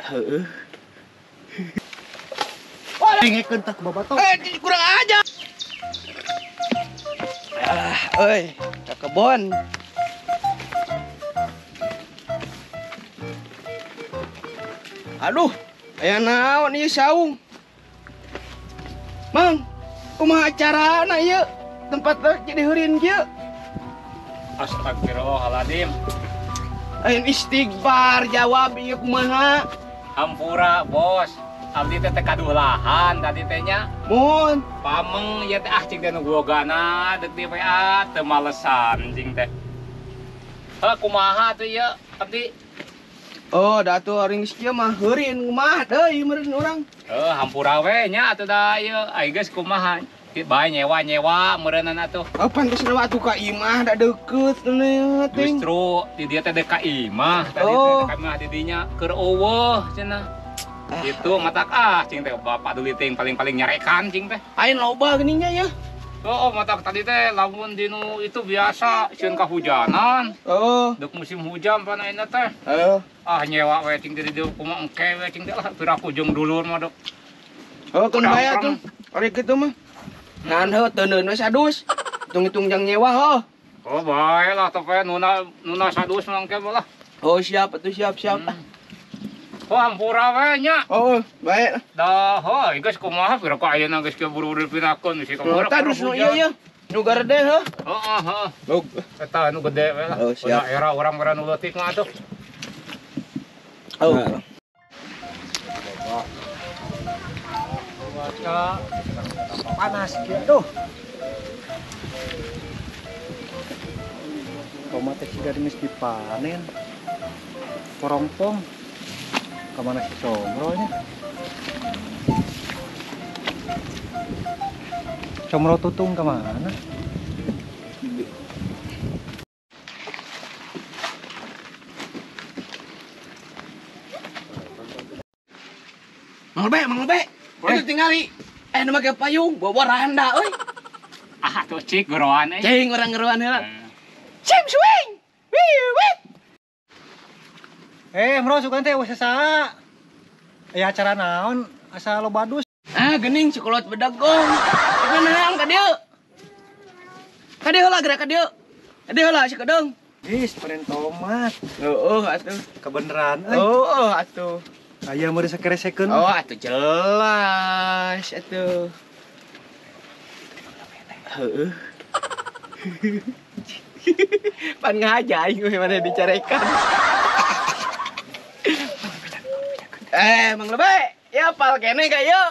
Heeh. Dengekeun tah ku babato. Kurang aja. Ah, euy, ka kebon. Aduh, aya naon ieu saung? Mang, kumaha acarana ieu? Tempat jadi heurin kieu. Astagfirullahaladzim. Ayeuna istighfar jawab ieu kumaha? Hampura, Bos. Abdi teh kaduh lahan tadi teh nya. Mun pameng ieu teh ah cing teh nu gogana deuk di WA teu malesan cing teh. Heuh kumaha atuh ieu abdi? Oh, da atuh ari geus kieu mah heurin kumaha deui meureun urang. Heuh hampura we nya atuh da ieu ai geus kumaha. Bae nyewa-nyewa meureunan atuh. Oh, pantes atuh ka imah da deukeut teh. Justru di dieu teh deuk ka imah tadi teh ka imah di dinya keur eueuh cenah. Itu matak ah cing teh bapak dulu ting paling-paling nyarekan cing teh. Ain loba geuning nya ya. Oh, matak tadi teh lamun dinu itu biasa sieun kahujanan. Oh, deuk musim hujan pan ayeuna teh. Heeh. Ah nyewa we cing teh di dieu kumaha engke we cing teh lah piraku jeung dulur mah dek. Oh, keun bae atuh. Ari kitu mah. Ngan heuh teuneun we sadus. Hitung-hitung jang nyewa heuh. Oh, bae lah teh nuna sadus mah engke lah. Oh, siap atuh siap. Oh, hampura we nya. Oh, bae. Dah, heuh geus kumaha pira ku ayeuna geus kieu buru-buru dipinakeun si kumaha. Tah dus nu ieu ye. Nu garede heuh. Heeh, heeh. Eta nu gede we lah. Oh, siap. Era urang meureun nu leutik mah atuh. Oh. Cuaca panas kieu aduh. Tomat teh siga geus dipanen. Porongpong. Kemana si Comronya? Comro tutung kemana? Mang Lebe. Itu tinggali. Nu make payung, bawa randa euy. Ah, tuh cik geroan euy. Cing urang geroan heula. Sim swing. Wih, wih. Bro, sugan teh wes saha? Aya acara naon asa loba dus? Ah, geuning sekolot bedagong. Kunaon ka dieu? Ka dieu heula geura ka dieu. Ka dieu heula si kedeung. Geus panen tomat. Heueuh atuh. Kebeneran euy. Heueuh atuh. Aya meureun sakeresekeun. Oh, atuh jelas atuh. Heueuh. Pan ngaja aing we mana dicarekan. Mang Lebe, ya pal kene ka ieu.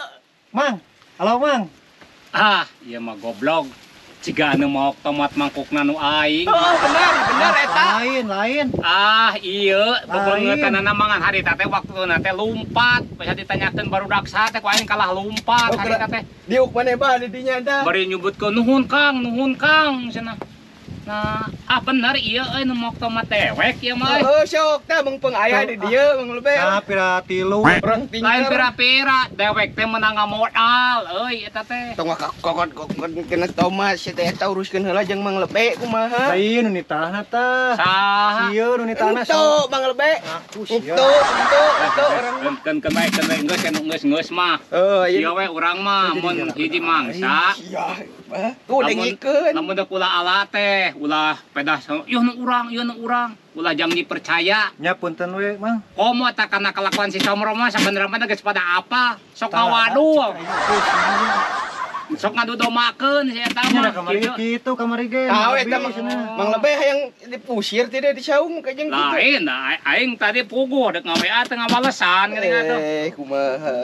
Mang, halo Mang. Ah, ieu mah goblok. Ciga anu maok tomat mangkukna nu aing. Oh, benar eta. Lain. Ah, ieu bebeungeutanana mangan harita teh waktuna teh lumpat. Bisa ditanyakeun barudak saha teh ku aing kalah lumpat harita teh. Diuk maneh bah di dinya tah. Bari nyebutkeun nuhun Kang cenah. Nah, ah bener ieu euy nu maok tomat dewek ieu mah. Heuh, sok tah meungpeung aya di dieu Mang Lebe. Nah, pira tilu. Urang tinggal. Lain pira-pira, dewek teh meunang ngamodal euy eta teh. Tong kokot kena tomat si teh eta uruskeun heula jeung Mang Lebe kumaha. Lain nu nitahna tah. Saha? Ieu nu nitahna sok Mang Lebe. Aku sia. Entu urang. Keun bae geus geus mah. Heuh, ieu we urang mah mun hiji mangsa. Sia. Tuh dengikeun. Lamun deuk ulah ala teh ulah pedah ieu nu urang ulah jang dipercaya nya punten we Mang. Komo tah kana kelakuan si Comro mah sabenerna mah geus pada apa sok ngawadul sok ngadudomakeun si eta mah kitu kamari ge tahu eta Mang Lebe hayang dipusir tidak disaung ka jeung kitu lain da aing tadi puguh deuk ngawa teh ngawalesan geuning atuh kumaha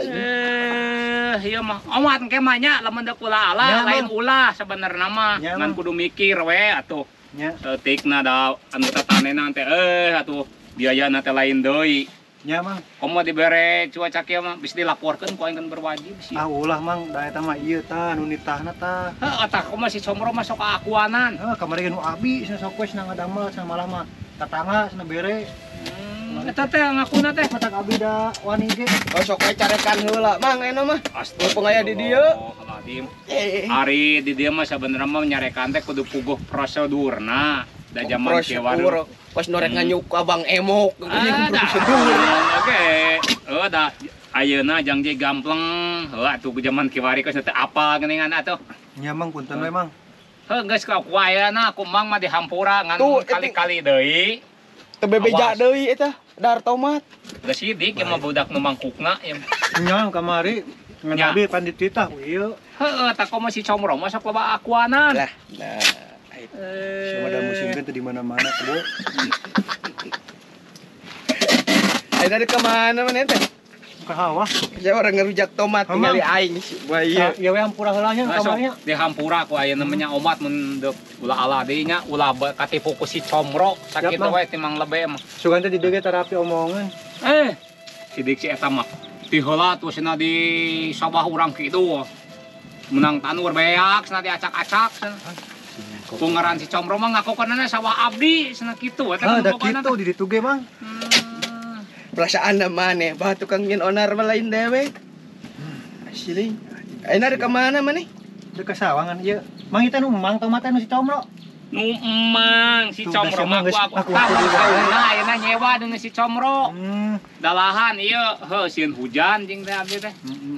ieu mah omat engke mah nya lamun deuk ulah ala lain ulah sabenerna mah ngan kudu mikir we atuh nya saeutikna da anu tatanena teh atuh biayana teh lain deui nya Mang. Komo dibere cuaca kieu mah bisa dilaporkeun ku aing kan berwajib sih. Ah ulah Mang, da eta mah ieu tah nu nitahna tah. Heuh tah komo si Comro mah sok kaakuanan. Heuh kamari ge nu abi cenah sok we cenah ngadamel cenah malah mah tatangga cenah bere. Eta teh ngakuna teh matak abi da wani ge. Oh sok we carekan heula Mang ayeuna mah. Mumpung aya di dieu. Ari di dieu mah sabenerna mah nyarekan teh kudu puguh prosedurna. Da jaman kieu pas norek nganyuk abang emok prosedur. Oke. Heuh da ayeuna jang je gampleng. Heuh atuh jaman kiwari geus teu apal geuningan atuh. Nya Mang punten we Mang. Heuh geus ka ku ayeuna ku Mang mah dihampura ngan kali-kali deui. Teu bebeja deui eta dar tomat. Geus sidik ieu mah budak nu mangkukna ieu. Nya kamari ngan abi pan dititah ieu. Heuh tah komo si Comro mah sok loba akuanan. Lah, nah. Cuma ada musim kan di mana-mana, Bu. Ayo dari kemana mana teh? Ke sawah. Saya orang ngerujak tomat tinggal aing si buaya. Ya we hampura heula nya kamarnya. Di hampura ku aya namanya omat mun deuk ulah ala deui nya ulah katipu ku si Comro sakitu we timang lebe mah. Sugan teh di dieu ge terapi omongan. Sidik si eta mah. Ti heula tuh cenah di sawah urang kitu. Menang tanur beak cenah diacak-acak cenah. Ku ngaran si Comro mah ngakokeunana sawah abdi cenah kitu eta. Ah, da kitu di ditu ge Mang. Perasaan maneh bah tukang nyin onar mah lain dewek. Asli. Ayeuna rek ka mana maneh? Rek ka sawah ngan ieu. Mang ieu teh nu emang tomat teh nu si Comro. Nu emang si Comro mah aku sauna ayeuna nyewa nu si Comro. Dalahan ieu heuh sieun hujan jeung teh abdi teh.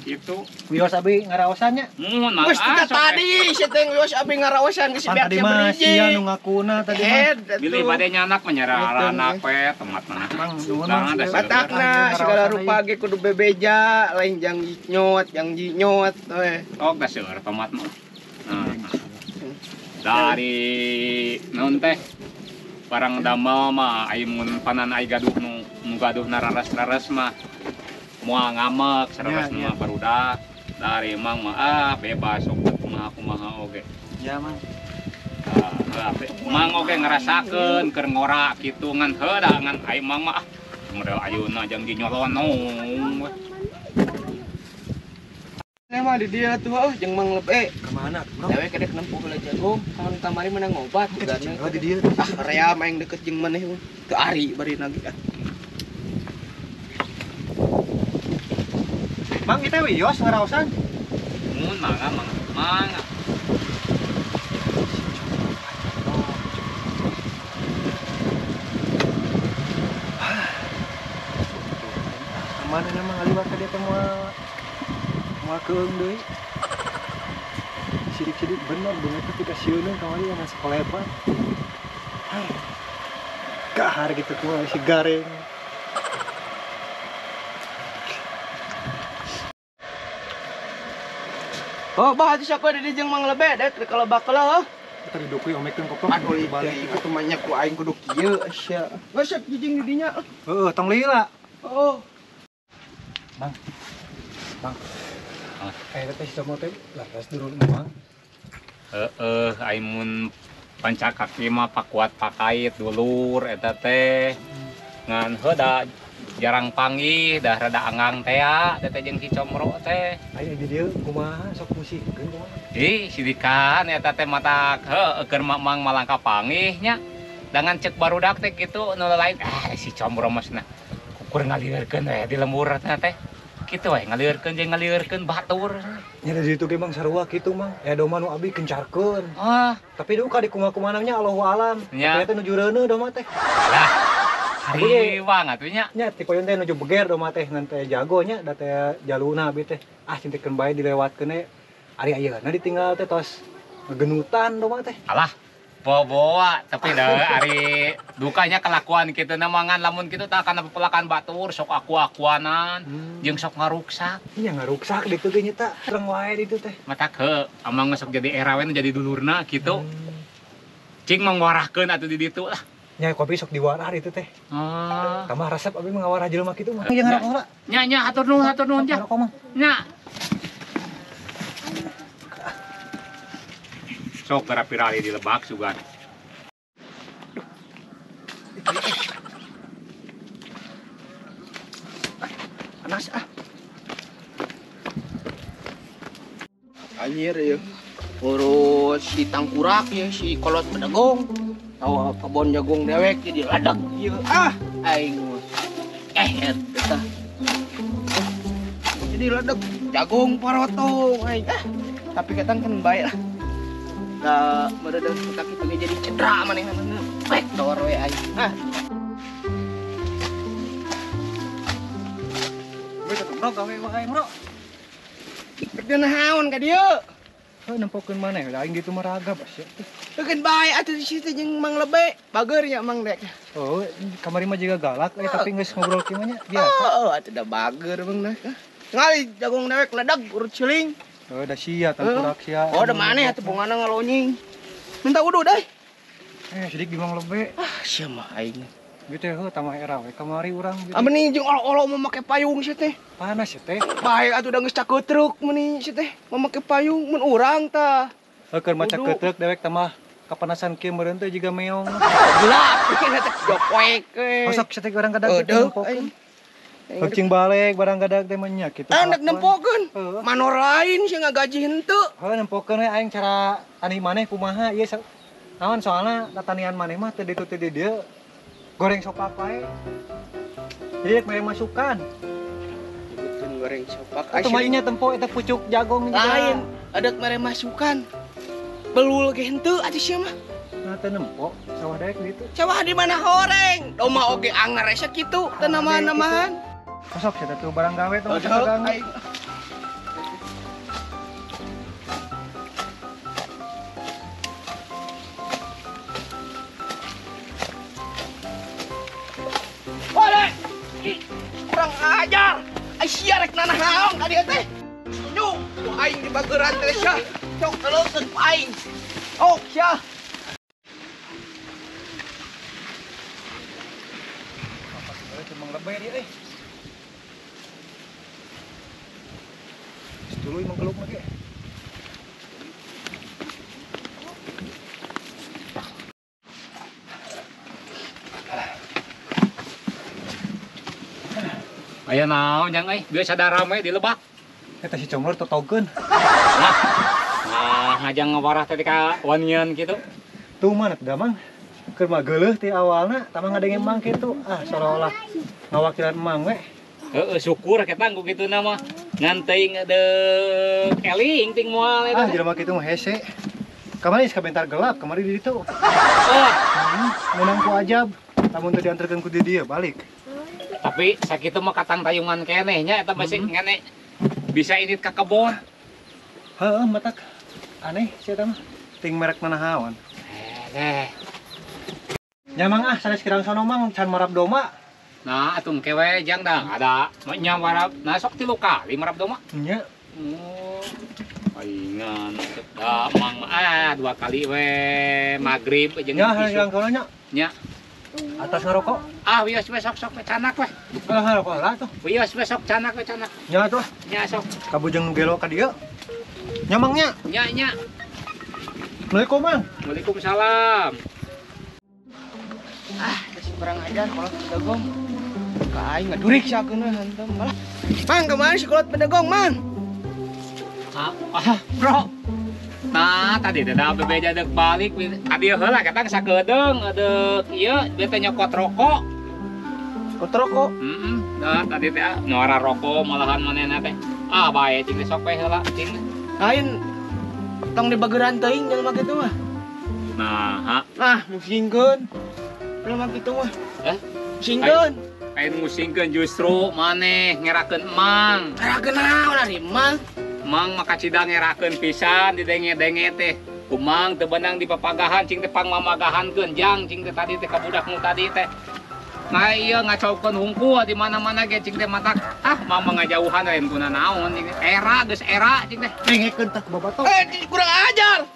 Kitu. Wios abi ngaraosan nya. Muhun mah. Geus tadi si teh wios abi ngaraosan geus beak tadi mah sia nu ngakuna tadi mah. Bilih bade nyanak mah nyararanak we tomat mah. Mang nuhun. Matakna segala rupa ge kudu bebeja lain jang nyot jang jinyot we. Oh, geus seueur tomat mah. Dari naon teh barang damel mah ai mun panan ai gaduh nu gaduhna raras-raras mah moal ngamek sararas mah barudak dari mang mah ah bebas sok kumaha kumaha oge ya Mang mang oge ngarasakeun keur ngora kitu ngan heuh da ngan ai mang mah model ayeuna jang dinyolonong. Mah di dia tuh oh jeung Mang Lebe. Kemana bro? Dewek kedek nempuh heula jagung, kawan kamari menang ngobat ugana. Oh di dia. Ah rea mah yang deket jeung maneh teu ari bari nagih ah. Mang kita wios ngaraosan. Mun mangga mang mangga. Kemana nama ngaliwat ka dia teh moal keung deui. Sidik-sidik bener bener ketika sieuneun kamari yang sekolah. Gahar gitu kumaha si gareng. Oh, bah atuh saku di jeung Mang Lebe dek kalau bakelah oh. Tadi dokui omekeun koplok. Aduh balik itu mah ku aing kudu kieu sia. Geus jijing di dinya. Heeh, tong lila. Oh. Mang. Mang. Teh si Comro teh laras dulur Mang. Heeh, ai mun pancakaki mah pakuat pakait dulur eta teh. Ngan heuh da jarang panggih, dah rada anggang teh teh jeung si Comro teh. Aya di dieu kumaha sok musikeun kumaha? Ih, sidikan eta teh matak heuh keur Mang malangka panggih nya. Dangan cek barudak teh kitu nu lain si Comro mah cenah kukur ngalieurkeun we di lembur teh. Kitu we ngalieurkeun jeung ngalieurkeun batur. Nya di ditu ge Mang sarua kitu Mang. Ya doma nu abi kencarkeun. Ah, tapi duka di kumaha-kumahana nya Allahu alam. Nya teh nuju reuneuh doma teh. Lah, hariwang atuh nya. Nya ti poyon teh nuju beger doma teh ngan teh jago nya da teh jaluna abi teh. Ah cintikeun bae dilewatkeun we. Ari ayeuna ditinggal teh tos ngegenutan doma teh. Alah, boboa tapi da ari dukanya kelakuan kitu na mangan lamun kitu tah kana pepelakan batur sok aku-akuanan jeung sok ngaruksak. Nya ngaruksak ditu ge nya ta. Tereng wae ditu teh. Matak heuh amang sok jadi era we jadi dulurna kitu. Cing mangwarahkeun atuh di ditu lah. Nya kopi sok diwarah ditu teh. Ah. Tambah resep abi mah ngawarah jelema kitu mah. Jeung ngarokok heula. Nya nya hatur nuhun nya. Nya. Sok gara pirali di lebak sugan. Panas ah. Anjir ya. Urus si tangkurak ya si kolot bedegong. Tahu kebon jagung dewek jadi ladeg ieu. Ah, aing eta. Jadi ladeg jagung parotong aing. Ah, tapi ketang kan bae lah. Da meredeg kaki itu jadi cedera manehna. Pek dor we aing. Ah. Bro, gawe wae, Bro. Rek naon ka dieu? Heuh, nempokeun maneh da aing ditu mah ragap sia teh. Keun bae atuh di situ jeung Mang Lebe. Bager nya Mang Dek. Oh, kamari mah jiga galak tapi geus ngobrol kieu mah nya biasa. Oh, atuh da bager Mang Dek. Ngali jagung dewek ledag urut ciling. Oh, da sia tangkurak sia. Oh, da maneh atuh bungana ngalonying. Minta wudu deh. Sidik di Mang Lebe. Ah, sia mah aing. Gitu heuh tambah era we kamari urang gitu. Meni jeung olo-olo mau make payung sia teh. Panas sia teh. Bae atuh da geus cakeutreuk meni sia teh. Mau make payung mun urang tah. Heuh keur maca keuteuk dewek tambah kapanasan kieu meureun teh jiga meong. Gelap teh jopoek we. Masuk sia teh barang kadag teh nempokeun. Cing balik barang kadag teh mah nya kitu. Enak nempokeun. Manor lain sia ngagaji henteu. Heuh nempokeun we aing cara tani maneh kumaha ieu naon soalna tatanian maneh mah teu ditu teu di dieu. Goreng sopak wae. Jadi rek mere masukan. Nyebutkeun goreng sopak. Atuh mah nya tempo eta pucuk jagung lain. Adek mere masukan. Belul ge henteu atuh sia mah. Nah teu nempo sawah daek ditu. Sawah di mana horeng? Domba oge anger asa kitu teu namahan-namahan. Sok sia teh barang gawe tong dagang. Kurang ajar. Ai sia rek nanah naon ka dieu teh. Tunjuk ku aing di bageran teh sia. Cok teleukeun ku aing. Oh, sia. Apa sebenarnya cuma lebay dia euy. Tuluy mangkeluk mah ge. Aya naon jang euy, biasa da rame di lebak. Eta si Comlor totogeun. Nah, ngajang ngawarah teh ka wanian kitu. Tuh mana teh Mang? Keur mah geuleuh ti awalna, tamah ngadenge Mang kitu. Ah, seolah-olah ngawakilan Mang we. Heeh, syukur kita ku kituna mah. Ngan teuing deuk eling ting moal eta. Ah, jelema kitu mah hese. Kamari geus kabentar gelap, kamari di ditu. Oh, meunang ku ajab, lamun teu dianterkeun ku di dieu balik. Tapi sakitu mah katang tayungan keneh nya eta masih ngene bisa init ka kebon. Heeh, matak aneh sia eta mah. Ting merek manahaon. Eh. Nya Mang ah sanes kirang sono Mang can marap doma. Nah, atuh engke we jang dang ada nya warap. Nah sok 3 kali marap doma. Nya. Oh. Palingan da Mang ah 2 kali we magrib jeung isuk. Nya kirang sono nya. Nya. Atas ngarokok? Ah, wios we sok sok canak we. Ah, ngarokok lah tuh. Wios we sok canak we canak. Nya tuh. Nya sok. Kabujeng nu gelo ka dieu. Nya Mang nya. Nya nya. Assalamualaikum Mang. Waalaikumsalam. Ah, geus kurang ajar kolot bedegong. Ka aing ngadurik sakeuna hantem malah. Mang, kemana si kolot bedegong, Mang? Ah, bro. Nah, tadi teh da bebeja deuk balik ka dieu heula ketang sakedeung deuk ieu dia teh nyokot rokok. Nyokot rokok? Heeh. Nah, tadi teh nyora rokok malahan manehna teh. Ah, bae cing teh sok we heula cing. Lain tong dibageran teuing jelema kitu mah. Nah, ha. Nah, musingkeun. Jelema kitu mah. Eh, musingkeun. Lain musingkeun justru maneh ngerakeun emang. Ngerakeun naon ari emang? Mang maka cida ngerakeun pisan didenge-denge teh. Kumang teu beunang dipapagahan cing teh pangmamagahankeun jang cing teh tadi teh ka budak nu tadi teh. Nah ieu ngacaukeun hungkul di mana-mana ge cing teh matak. Ah, mama ngajauhan lain kuna naon cing teh. Era geus era cing teh. Dengekeun tah ku babato. Eh, kurang ajar.